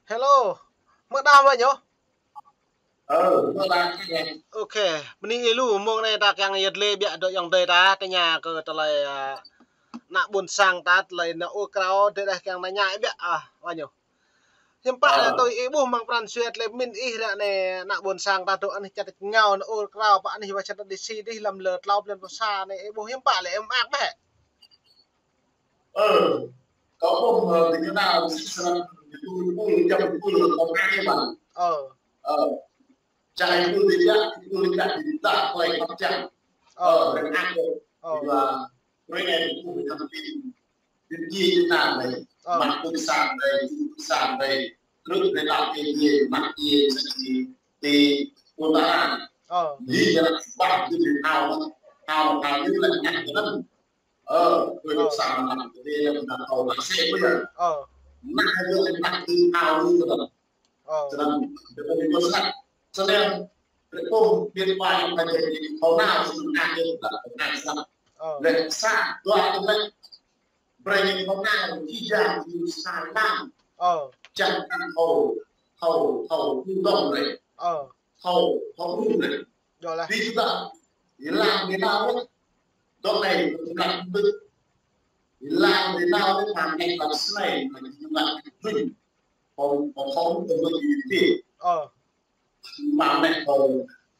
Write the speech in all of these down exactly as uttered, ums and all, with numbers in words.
Hello. Mơ̆ đah mơ̆ ñu? Ơ, mơ̆ đah. Ok, bơni ih lu, mông anai ta kiăng yơh lĕ biă dŏ ayŏng adơi ta, tơña kơ tơlơi, a, ană ƀôn sang ta, tơlơi nao ur krao, dêh đah kiăng tơña biă, a, wa ñu. Hiư̆m pă lĕ tui ih ƀuh mơ̆ng pran jua tơlơi pơmĭn ih ră anai ană ƀôn sang ta dŏ anih čar tač rơngiao nao ur krao pơ anih Washington D C dih lăm lơ klâo blan pluh sa anai ih ƀuh hiư̆m pă lĕ ih mơak bĕ. Ơ, kâo ƀuh, ơ, tơña nao sĭt sơnăn, tui pul, jăm pul, kâo mơak ih mơ̆n. Ơ. Ơ. Čang ih pul tơbiă, pul tơbiă tơdah tơlơi khăp čang. Ơ. Ơ, rơngai kâo. Ơ. Yua, rơngai kâo pul tơbiă. Ƀing djuai ania anai, mă pơkơsang anai, pơkơsang anai, krư̆ anai, tơlơi djuai, mă djuai, sa čô ti pơtara. Ơ. Djuai anai, bah, djuai anai, hao, hao, hao, djuai anai, anai, anai. Ơ, pơkơsang anai, djuai anai, anai, hao, anai, se, pơ ya. Ơ. Anai, djuai anai, anai, hao, anai, anai. Ơ. Sơnăn, djuai anai, pơkơsang. Sơnăn, rơkâo, biên lai, anai, djuai anai, hao, anai, sơnăn, anai, anai, anai, sơnăn. Ơ. Lĕ sa, dua, anai, Brơi ñu thâo nao, či jang ñu sa lăm. Ơ. Čang kăn thâo, thâo, thâo, ñu dŏng lĕ. Ơ. Thâo, thâo, ñu lĕ. Dŏ lah. Pi čuta, ih lăng ƀơi nao lĕ. Dŏ anai, tơlơi tơ̆. Ih lăng ƀơi nao lĕ, pơmĭn lăng snei, pơmĭn lăng ƀơi. Pơm, pơm, pơm, pơm, pơm, Ơ. Mă anai kâo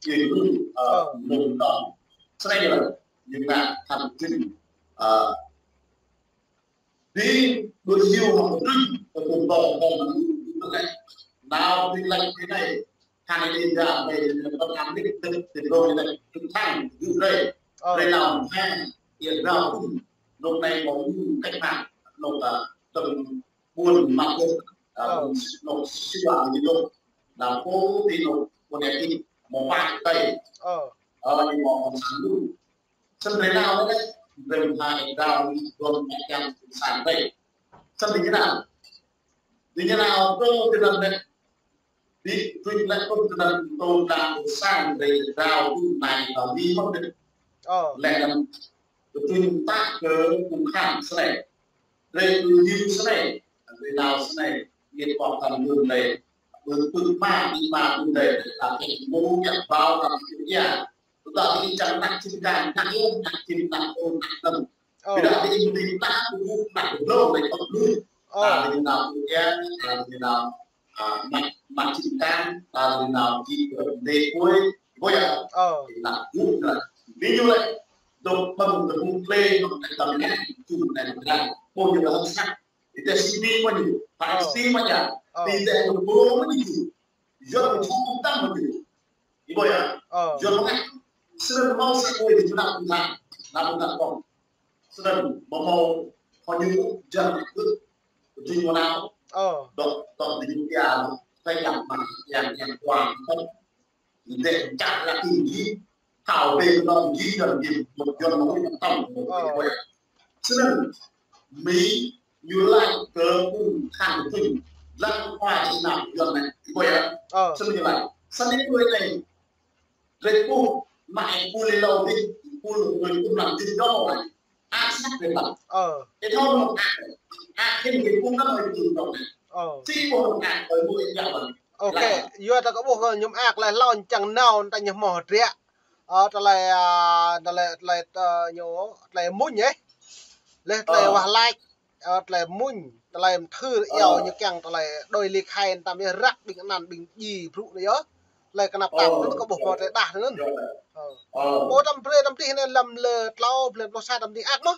kiăng lu, ơ, Ơ. Lŏm đŏng. Sơnai yơh, ñu ngă thăm trin, ơ, đi ƀơi hiu hŏng trin, kơ tŭm tŏng tŏng mơnuih, tơlơi. Nao trin lăi trin anai, hăng anai đa ƀơi lĕ pơtăm lĕ trin, trin lŏm lĕ trin thăng, yŭ rai. Ơ. Rai nao hăng, yơh nao tŭm, lŏm anai mơ̆ ñu cách mạng, lŏm, ơ, tơm ƀuôn mă ƀuôn, ơ, Ơ. Nŏk sĭ ƀă ñu dŏ. Nao pô ti nŏk ƀuôn ĕp ih, mơ̆ pă tơi. Ơ. Ơ, ñu mơ̆ hŏng sang lu. Sơnăn rơngiao anai, rơngiao rơngiao, ƀuôn mă kiăng sang tơi. Sơnăn rơngiao. Rơngiao, pô ti năn anai. Ƀing tui lĕ kơ tơnăn tơl đang sang ƀơi rao tŭ nai tơl ƀing mơ̆ ƀing. Ơ. Lĕ anŭn tui ta kơ kŭm khăn sơnai. Ƀơi tui hiu sơnai. Ƀơi nao sơnai. Yet kŏk tăn ƀun ƀơi. Ƀơi tŭ ma, ƀing ma ƀun ƀơi. Ta kĕ mơ̆ yă ƀâo ta kĕ yă. Tơdah ih čang ană čin kan, ană yơh, ană čin, ană ôn, ană tơm. Ơ. Tơdah ih mơ̆ ƀing ană ôn, ană ôn, ană ôn. Ơ. Ta ƀing ană ôn yă, ta ƀing ană, a, mă, mă čin kan, ta ƀing ană ôn či kơ đe kuai, ƀuh yă. Ơ. Ană ôn, ană. Ƀing ñu lĕ, dŏ ƀơ̆ng tơhŭng klê, dŏ tơm ană, čun ană, ană. Ƀuh ñu lĕ hơ̆k săk. Ite sini mă ñu, Ơ. Pă sini mă ñu. Ơ. Ite dŏ ƀơ̆ng mă ñu. Yuan mơ̆ čŭ ƀu tăng mơ̆ ñu. Ih ƀuh yă? Ơ. Yuan mơ̆ ngă. Sơnăn mơ̆ sa kơi di ču năp ƀu tăng. Năp ƀu tăng kông. Sơnăn mơ̆ mơ̆ hŏ ñu jang kơ. Jing mơ̆ nao. Ơ. Dŏ, dŏ di ñu pia, pia yang mă, yang, yang kuang. Dĕ čar lăk ih. Thâo ƀing nong jing dan jing, mơ̆ Yuan mơ̆ ngă tăm, mơ̆ Ơ. Ih ƀuh yă. Sơnăn, Mi ñu laĭ kơ ƀing khăn tŭ, lăng khua či nao Yuan anai, ih ƀuh yă. Ơ. Sơnăn ñu laĭ. Sơnăn ih ƀuh anai. Rĕ ƀuh, mă ih ƀuh lĕ lâo dih, ƀuh lĕ ƀuh tum lăng dih dŏ anai. Ăt snăk rĕ lăng. Ơ. Ih thâo mơ̆ ăt. Ăt hĭn ih ƀuh anăm ih ƀuh dŏ anai. Ơ. Či ƀuh anăm ăt, ơi ƀuh ih djă ƀăn. Ok, yua ta kơ ƀuh kơ ñu mơak lĕ hlâo čang nao ta ñu hmâo hơdră. Ơ, tơlơi, a, tơlơi, tơlơi, ơ, ñu, tơlơi muñ yơh. Lĕ tơlơi wah lač, ơ, tơlơi muñ, tơlơi mthưr iâu ñu kiăng tơlơi đôi ly khai tam yơh răk ƀing anăn ƀing dji brŭ anai yơh. Tơlơi kơnăp tap anŭn kơ ƀuh pô tơlơi đah anŭn. Ơ. Pô tam brơi tam tih anai lăm lơ klâo blan pluh sa tam tih ăt mơ̆.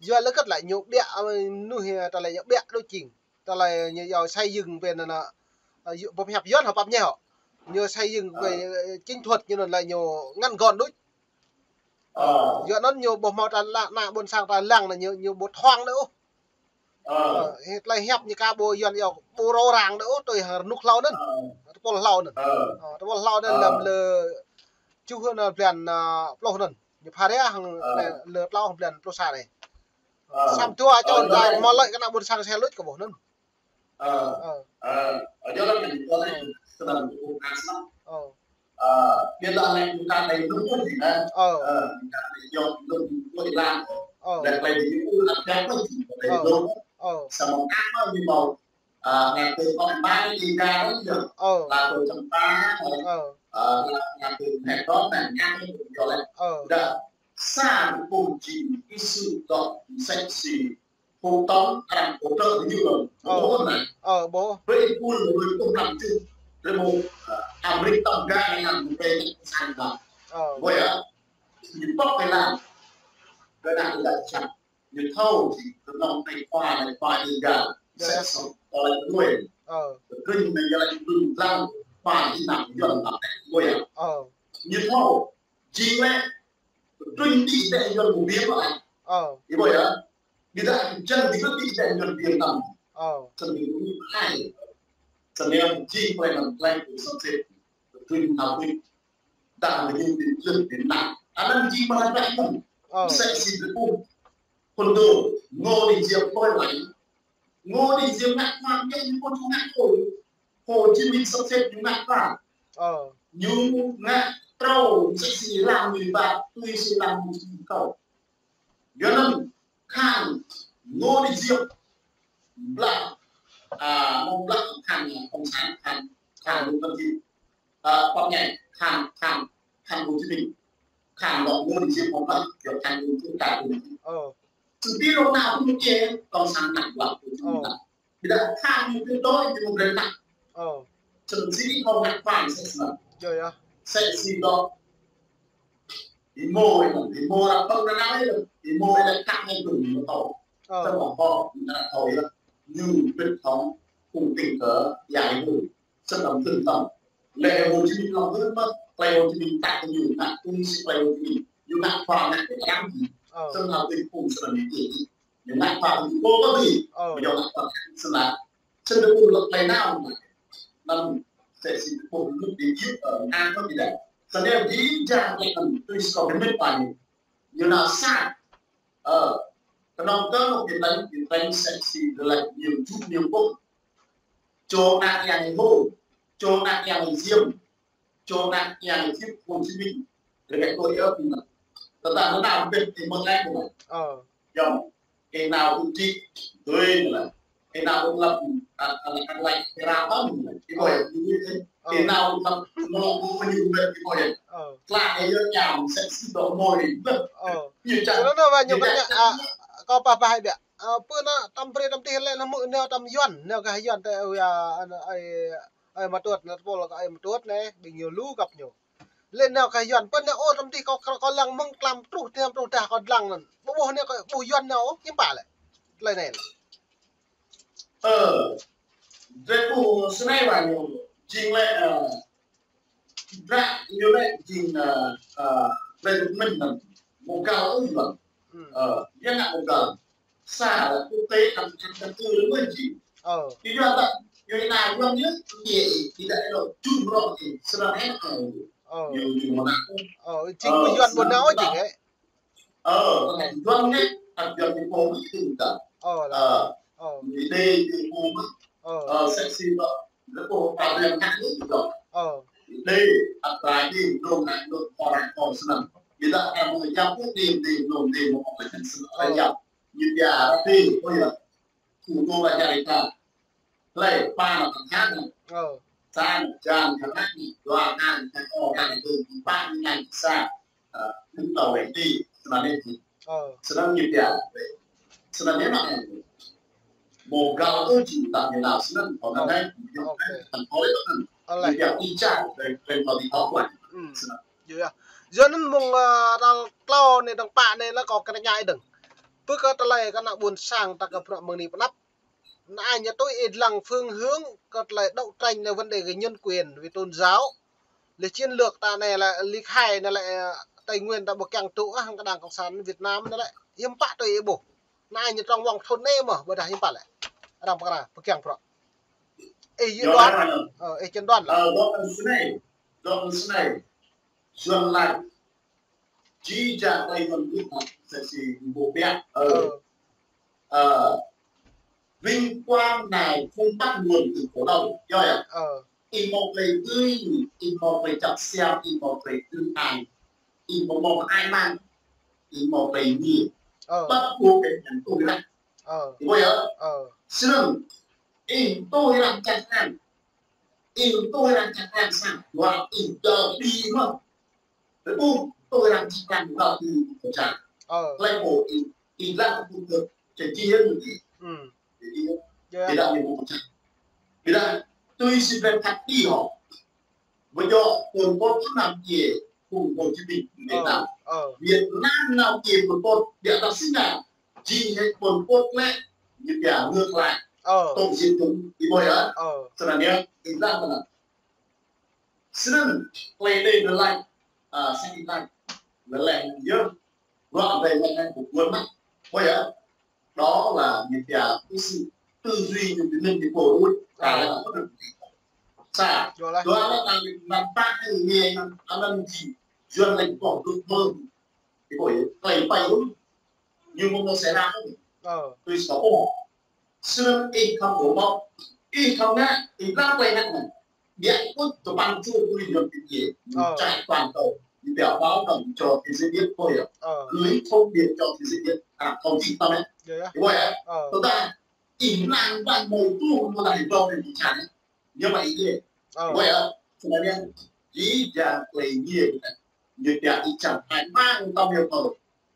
Yua lơ kơt lĕ ñu ƀiă, ơ, mơnuih, ơ, tơlơi ñu ƀiă đôč jing. Tơlơi ñu yua xây dựng về anŭn, ơ, yu-, pơhiăp Yuan hŏ pap ñe hŏ. Ñu xây dựng về, ơ, chiến thuật ñu anŭn lĕ ñu ngăn gọn đôč. Ơ. Yua anŭn ñu ƀu hmâo ta lăng, ană ƀôn sang ta lăng anai ñu, ñu ƀu thoang đôč ôh. Ơ. Ơ, tơlơi hiăp ñu ka ƀu Yuan yua ƀu rô rang đôč ôh, tui hăng rơnŭk hlâo anŭn. Ơ. Tơpul hlâo anŭn. Ơ. Ơ, tơpul hlâo anŭn lăm lơ čuh anŭn blan, ơ, pluh anŭn. Ñu pha ria hăng lơ klâo hăng blan pluh sa anai. Ơ. Samơ̆ dua čô ta mơ̆ lĕ kơ ană ƀôn sang se luč kơ ƀuh anŭn. Ơ. Ơ. Ơ. Ơ, yua anŭn anai, yua anai, sơnăn ƀu kơ snăk. Ơ. Ơ, ƀiă dah anai ƀu kơ anai nŭn ƀu djơ̆ anai. Ơ. Ơ, ƀu kơ anai yua nŭn ƀu djơ̆ lăng. Ơ. Lĕ klei djơ̆ ƀu lăng ƀiă ƀu djơ̆ anai nŭn. Ơ. Samơ̆ kơ anai ñu mơ̆ Ơ, ngă tơ kŏ mai đi ga đó yơh. Ơ. Là tơ Čăm Pa, ơ. Ơ. Ơ, là, là tơ Mĕt Đŏk, ngă tơ yơh lĕ. Ơ. Đa, sa pô jing kỹ sư dŏ sexy. Pô tŏng arăng pô trơ di ñu lŏm. Ơ. Pô anai. Ơ, pô. Brơi pul brơi pul năm čuh. Brơi mô, ơ, Amrik tŏng ga anai năm brơi sang ba. Ơ. Pô yơh. Ñu pŏk kơ lam. Brơi anai tơ ga čang. Ñu thâo jing kơnơ̆ng anai khua anai khua đi ga. Yơh. Sexy. Tơlơi brơi. Ơ. Brơi anai yơh lĕ brơi lăng. Khua đi năm yơh lăng. Pô yơh. Ơ. Ñu thâo. Jing lĕ, trŭn đĭ đeh Yuan mơ̆ng biă mơ̆n. Ơ. Ih ƀuh yơh. Ƀiădah jing đĭ đeh Yuan biă mơ̆n. Ơ. Sơnai ñu ai. Sơnai jing plei anŭn plei kơ sơsĭt. Trŭn nao pui. Đah mơ̆ng ñu đĭ lĕ đĭ nao. Anŭn jing mơ̆ng plei anŭn. Ơ. Sexy đĭ pui. Phun tơ, Ngô Đình Diệm plei lăi. Ngô Đình Diệm ngă khua, ñu pô ñu ngă khua. Hồ Chí Minh sắp xếp ñu ngă khua. Ơ. Ñu ngă trâu, sexy lăng ñu ba, tui si lăng ñu kâo. Yua anŭn, khăn Ngô Đình Diệm, blah, à, mơ̆ng blah khăn Cộng sản, khăn, khăn Ơ. Lục Tâm Kim. Ơ, pap nhai, khăn, khăn, khăn Hồ Chí Minh. Khăn Ngô Đình Diệm mơ̆ng blah, yua khăn Ngô Đình Diệm, khăn Ngô Đình Diệm. Ơ. Sư pi lông nao pun kơ, Cộng sản nao blah, Hồ Chí Minh nao. Ƀiădah khăn ñu pin đôč ñu mơ̆ng rơnăk. Ơ. Sơnai si kâo ngă khăn sexy. Yơh, yơh. Sexy dŏ. Ih mơ̆, ih mơ̆, ih mơ̆ ră pơ̆ng ră nao ih, ih mơ̆ ih lĕ kăk anai pun ñu thâo. Ơ. Tơdah hŏ, ñu thâo ih lĕ. Ñu pit hŏng, phung ting kơ, ya ih mơ̆. Sơnăm tưng tăm. Lĕ Hồ Chí Minh lăng hơ̆t mơ̆, plei Hồ Chí Minh tăk ñu ngă, tui si plei Hồ Chí Minh. Ñu ngă khua ngă kơ arăng. Ơ. Sơnăm tưng phung sơnăm tưng. Ñu ngă khua tui pô kơ tui. Ơ. Ñu ngă khua sơnăm. Sơnăm tưng lăk plei nao. Anŭn sexy pô lŭk đĭ yŭ, ơ, ngă kơ ƀiădah. Sơnăm đĭ jang lĕ anŭn tui si kâo pơmĭn pă ñu. Ñu nao sa. Ơ, kơnơ̆ng kơ anŭn ƀiădah, ƀiădah sexy lĕ ñu čuh ñu pô. Čô ană yang Hồ, čô ană yang Diệm, čô ană yang Diệm Hồ Chí Minh. Rơkơi kơ yơh pun. Tơdah anŭn nao pit ih mơ̆ lĕ pun. Ơ. Yơh. Ih nao tui či, tui lĕ. Ih nao tui lăp, a, a, a, lăp, ih ră pơ̆ng. Ih ƀuh yơh, ih ƀuh yơh. Ih nao tui lăp, mơ̆ng mơ̆ng ñu ƀuh yơh, ih ƀuh yơh. Ơ. Tla ih yơh ñam, sexy dŏ mơ̆ ih ƀuh. Ơ. Ñu čang. Sơnăm ba ñu ñu kơ čang. Kâo pah pah ih biă. Ơ, pơ anŭn tăm brơi tăm tih lĕ anŭn mơ̆ nao tăm Yuan, nao gah Yuan tơ, ơ, ya, anŭn, ơi, ơi Mă Tuôt, anŭn tơpul kơ ơi Mă Tuôt anai, ƀing ñu lu găp ñu. Lĕ nao gah Yuan, pơ anŭn ôh tăm tih kâo, kâo, kâo lăng mơ̆ng tlam truh, tlam truh dah kâo lăng anŭn. Ƀu ƀuh anai kâo ƀuh Yuan nao ôh, hiư̆m pă lĕ. Tơlơi anai. Ơ, drei ƀuh sơnai ba ñu, jing lĕ, ơ, Dră ñu lĕ jing, ơ, ơ, brơi mơ̆n anŭn. Mơgal ôh Yuan. Hmm. Ơ, ñu ngă mơgal. Sa quốc tế ăn ăn căn cứ lĕ mơ̆n jing. Ơ. Ñu Yuan ta, ñu nao Yuan ñu, ñu, ñu đa lĕ jum rŏ ñu, sơnăm hĕ ơ. Ơ. Ñu, ñu mơnă. Ơ, jing ơ, mơ̆ Yuan ƀu nao jing hĕ. Ơ, tơlơi Yuan anai, tơlơi Yuan ñu pô mơ̆ ih tŭ ta. Ơ, ơ, ñu đe ñu pô mơ̆. Ơ. Ơ, sexy mơ̆. Lĕ pô ta đe ngă ñu tŭ ta. Ơ. Đe, ăt ta đe, nông ngă, nông kơ ră kơ sơnăm. Ƀiădah ta mơ̆ yap pô đe, đe, nông đe, mơ̆ kơ ră kơ sơnăm. Ơ. Yap. Ñu pia ră đe, ơ yơh. Kơ kơ ba jari ta. Hlơi, pă anŭn tơngan. Ơ. Sang, jan, kơnăk, dua, kan, kan, ơ, kan, kơ, pă, ngan, sa. Ơ, hơnŭn tơlơi wai ti, sơnăm anai ti. Ơ. Sơnăm ñu pia. Sơnăm anai mă. Mơgal ôh jing ta ñu nao sơnăm, kơ anŭn. Ơ. Anai, ñu pia. Ôkê. Tăm kơ lĕ anŭn. Alai. Ñu pia ih čang, brơi, brơi kơ ih thâo kuat. Hmm. Sơnăm. Yơh, yơh. Yua anŭn mơ̆ng, ơ, tal klâo anai dơ̆ng pă anai lĕ kâo kơnang ñai dơ̆ng. Pơ kơ tơlơi kơ ană ƀôn sang ta kơ bruă mơ̆ng anai pơanăp. Anai ñu tui ih lăng phương hướng kơ tơlơi đấu tranh nao vấn đề về nhân quyền, về tôn giáo. Lĕ chiến lược ta anai lĕ ly khai anai lĕ Tây Nguyên ta ƀu kiăng tŭ ah hăng kơ Đảng Cộng sản Việt Nam anai lĕ. Hiư̆m pă tui ih ƀuh. Anai ñu trong vòng thun anai mơ̆, ƀôdah hiư̆m pă lĕ. Arăng pơkra, pơkiăng bruă. Ih, ih yơh đoán. Ơ, ih chân đoán lĕ. Ơ, dŏ anŭn sơnai. Dŏ anŭn sơnai. Yuan laĭ. Jih jang tơlơi Yuan ƀuh, sexy ƀuh biă. Ơ. Ơ. Ơ. Vinh quang này không bắt nguồn từ khổ đau. Yơh yơh. Ơ. Ih mơ̆ plei tui, ih mơ̆ plei čăp siam, ih mơ̆ plei tui ai. Ih mơ̆ mơ̆ ai mang. Ih mơ̆ plei ni. Ơ. Bắt buộc phải nhận tôi lắm. Ơ. Ih ƀuh yơh. Ơ. Sơnăm. Ih tui arăng čang arăng. Ih tui arăng čang arăng sang. Dua ih dơ đi mơ̆n. Tơpŭ tui arăng čang arăng dơ đi pơčah. Ơ. Klei pô ih, ih lăng pơpŭ kơ čang či hơ̆n mơ̆n. Hmm. Jadi, ya, tidak mơ̆n pơčah. Tidak, tui si brơi phat đi hŏ. Ƀu djơ̆ Pol Pot nao kiăng phung Hồ Chí Minh Việt Nam. Ơ, ơ. Việt Nam nao kiăng Pol Pot, ƀiă ta sĭt nă. Jing hĕ Pol Pot lĕ, ñu pia ngược lại. Ơ. Tổng diệt chủng, ih ƀuh yơh. Ơ. Snăn yơh, ih lăng tơ anăn. Snăn, klei đe đe lač, a, sĭt ih lač. Lĕ lĕ yơh. Ruă đe lač hĕ ƀu ƀuăn mă. Ƀuh yơh. Đó là ñu pia cái sự tư duy ñu pơmĭn ñu pô ruă. Ơ. Sa. Dua lač. Dua lač ta ñu pă ñu nghe anăn jing Yuăn lač boh ước mơ. Ih ƀuh yơh, klei ƀai ôh. Ñu mơ̆ mơ̆ sẽ ra ôh. Ơ. Tui sa ôh. Snăn ih khăm ôh mơ̆. Ih khăm ngă, ih lăng klei ngă anăn. Ƀiă kơ tơpă čô pô Yuăn pơkă. Ơ. Trải toàn cầu. Ñu pia báo động cho thế giới biết thôi à. Ơ. Gửi thông điệp cho thế giới biết. À, thông tin tâm ấy. Ơ. Ih ƀuh yơh. Ơ. Tơdah ih lăng ƀăng mơ̆ truh mơ̆ lăng ih ƀuh ih pơčah anai. Ñu mă ih djai. Ơ. Ih ƀuh yơh. Snăn yơh. Jih jang klei ñu pia. Ñu pia ih čang hơmâo mơ̆ng tơm yơh kơ.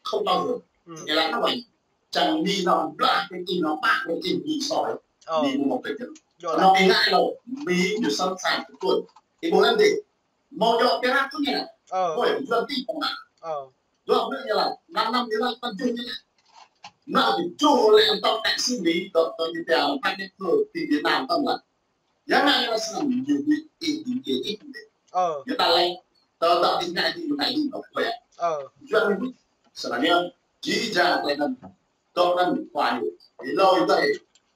Không bao giờ. Hmm. Nghĩa là nó vậy. Čang Mi nao blah kơ ih nao pă kơ ih Mi soi. Ơ. Mi mơ̆ mă kơ. Djơ̆ lač. Nao ih ngă lŏ. Mi ñu sẵn sàng kơ tuan. Ih ƀuh anăn dih. Mơ̆ djơ̆ pia ră kơ ñu nă. Ơ. Ôi, Yuăn ti pơmă. Ơ. Dua ƀrư̆ ñu lač, năm năm ñu lač, păn juh ñu lač. Nao ti juh lĕ tŏk taxi Mi, tŏk, tŏk ñu pia, tŏk ñu pia, ti Việt Nam tŏk lač. Yang ngă ñu lač snăn, ñu ƀu ih, ih, ih, ih, ih. Ơ. Ñu ta lĕ, tŏk, tŏk ih ngă ih, ih ngă ih, tŏk ih. Ơ. Yuăn ñu ƀu, snăn yơh, jih jang klei anăn, tŏk anăn, khua ñu. Ih lŏ ih tơi,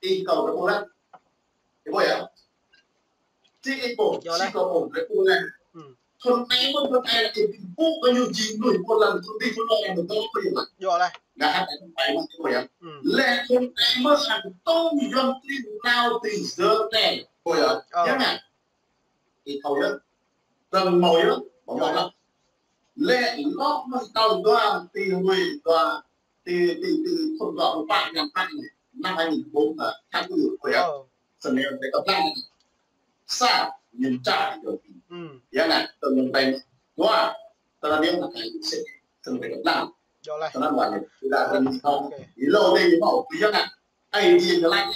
ih kâo tơ ƀuh lač. Ih ƀuh yơh. Či ih ƀuh, či kâo ƀuh, lĕ ƀuh lĕ. Hmm. Thŭn anai mơ̆n thŭn anai lĕ ih ƀuh kơ ñu jing mơnuih ƀuôn lan thŭn dih thŭn anai mơ̆n tơ ƀuh yơh. Djơ̆ lač. Ngă hăt anai ƀuh yơh. Hmm. Lĕ thŭn anai mơ̆n hăng tơm Yuăn klin nao ti Israel. Ƀuh yơh. Ơ. Yơh ngă. Ih thâo yơh. Tơng mâo yơh. Ƀuh yơh. Lĕ lŏ mơ̆n tơl dua ti hruê dua ti, ti, ti thŭn dua pă ngăn pă anai. Năm hai nghìn bốn, à, tháng tư, ƀuh yơh. Ơ. Snăn yơh, tơlơi kơplah. Sa, ñu čang kơ. Hmm. Yơh ngă, tơlơi mơ̆ng ƀing. Dua, tơlơi mơ̆ng ƀing sĭt. Tơlơi kơplah. Djơ̆ lač. Tơlơi mơ̆ng ƀing. Tidak ada yang tahu. Oke. Ih lŏ dih, ih mâo. Yơh ngă. Ai dih ñu lač.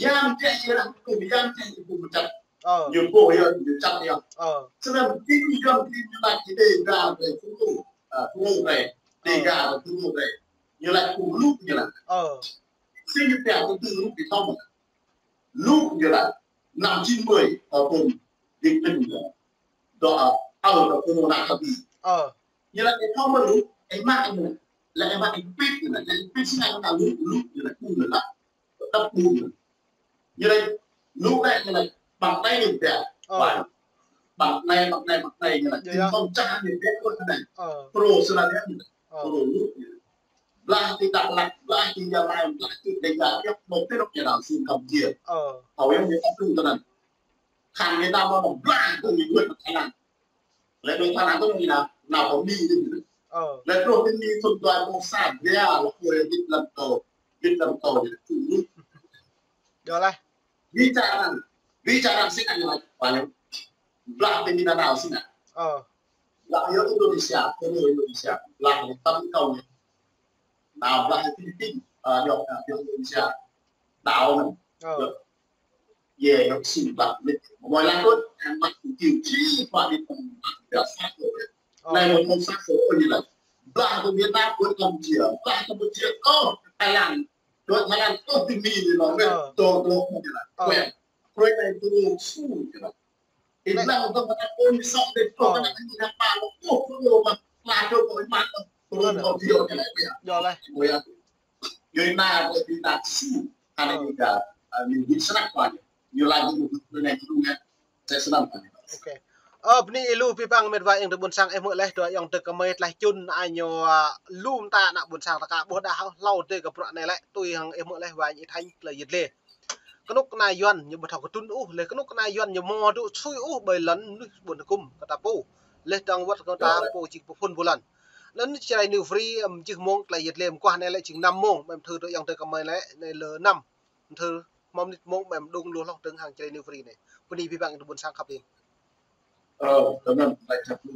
Yang dih, yơh ngă. Yang dih, ñu pơčah. Ơ. Ñu pô yơh, ñu čang yơh. Ơ. Snăn, ti ñu yang dih ñu lač, ti Dega, ti Fulro. À, Fulro dih. Ơ. Dega, Fulro dih. Ñu lač, Fulro ñu lač. Ơ. Snăn ñu pia, ti Fulro dih thâo mơ̆. Lu ñu lač, năm chín mươi, tơpŭn, Việt Minh ñu. Dŏ, ơ, tơpŭn nao kơ bi. Ơ. Ñu lač, ih thâo mơ̆ lu, ih mă ñu. Lĕ ih mă ih pĭt ñu lač, ih pĭt snăn kơ lu, lu ñu lač, ƀu ñu lač. Tơpŭn ñu. Ñu lač, lu lĕ ñu lač, ƀăng anai ñu pia. Ơ. Ƀăng anai, ƀăng anai, ƀăng anai ñu lač. Yơh, yơh. Ih thâo čang ñu pia kơ anai. Ơ. Pro snăn yơh ñu lač. Ơ. Pro lu ñu lač. Blah ti Dak Lak, blah ti Gia Lai, blah ti Dega, yơh, mơ̆ ti rŏk ñu nao sĭn Campuchia. Ơ. Thâo yơh ñu ăt tui tơ anăn. Khăn Việt Nam mơ̆ blah tui ñu đuĕ Thái Lan. Lĕ đuĕ Thái Lan tui ñu nao, nao pơ Mi tui ñu. Ơ. Lĕ truh ti Mi thŭn dua rơbâo sa, dia lŏ kơ Việt Nam tô, Việt Nam tô ñu tui ñu. Djơ̆ lač. Bičara, bičara sĭt ñu lač, blah ti Mindanao sĭt. Ơ. Blah yơh Indonesia, kơ Indonesia, blah yơh tăm kâo ñu. Nao blah yơh Philippin, ơ, yơh, yơh Indonesia. Nao anăn. Ơ. Yơh, yơh, yơh, sĭt blah mĭt. Mơ̆ lač kơ, hăng mă kiu či, pă mĭt, biă sat kơ. Ơ. Anai mơ̆ mơ̆ sat kơ, ơ, ñu lač. Blah kơ Việt Nam, kơ Campuchia, blah Campuchia, ơ, Thái Lan. Kơ Thái Lan, ơ, ti Mi ñu lač, mĭt, ơ, dŏ, dŏ, ñu lač. Ơ. Kue, kue anai tơlơi su, ñu lač. Ih lăng tơ̆ng mơta ôn sŏk dêh, ơ, kơ ană anai ñu nao pă lŏ, ơ, kơ lŏ mă, la kơ kơ mă, kơ lŏ kơ djơ̆ kơ anai ƀiă. Djơ̆ lač. Ƀiă. Yua anai kơ ƀing ta su, anai ƀing ta, ơ, ƀing ta snăk ƀă. Ñu lač ñu kơ anai kơ anai. Sa snăk ƀă. Oke. Ơ, bơni ih lu abih bang met wa ayŏng adơi ƀuôn sang ih hmư̆ laih, dua ayŏng adơi kơmơi tlaih čun, ai ñu, ơ, lu mơta ană ƀuôn sang ta ka ƀuh đa hlâo dêh kơ bruă anai lĕ, tui hăng ih hmư̆ laih wa ih Thanh tơlơi yit lĕ. Kơnuk kơna Yuăn ñu ƀu thâo kơtŭn ôh, lĕ kơnuk kơna Yuăn ñu mơ̆ dŏ sui ôh ƀơi lŏn mơnuih ƀuôn hgŭm kơ ta pô. Lĕ dơ̆ng wơ̆t kơ ta pô jing pơphun ƀơi lŏn. Anŭn Jrai New Free, ưm, jih mông tơlơi yit lĕ mơguah anai lĕ jing năm mông, mơ̆ mơthưr dua ayŏng adơi kơmơi lĕ, anai lơ năm. Mơthưr hmâo mơnit mông mơ̆ em đung lu hloh tơ̆ng hăng Jrai New Free anai. Bơni abih bang tơƀôn sang khăp rin. Ơ, tơnăn, laĭ čăp lu.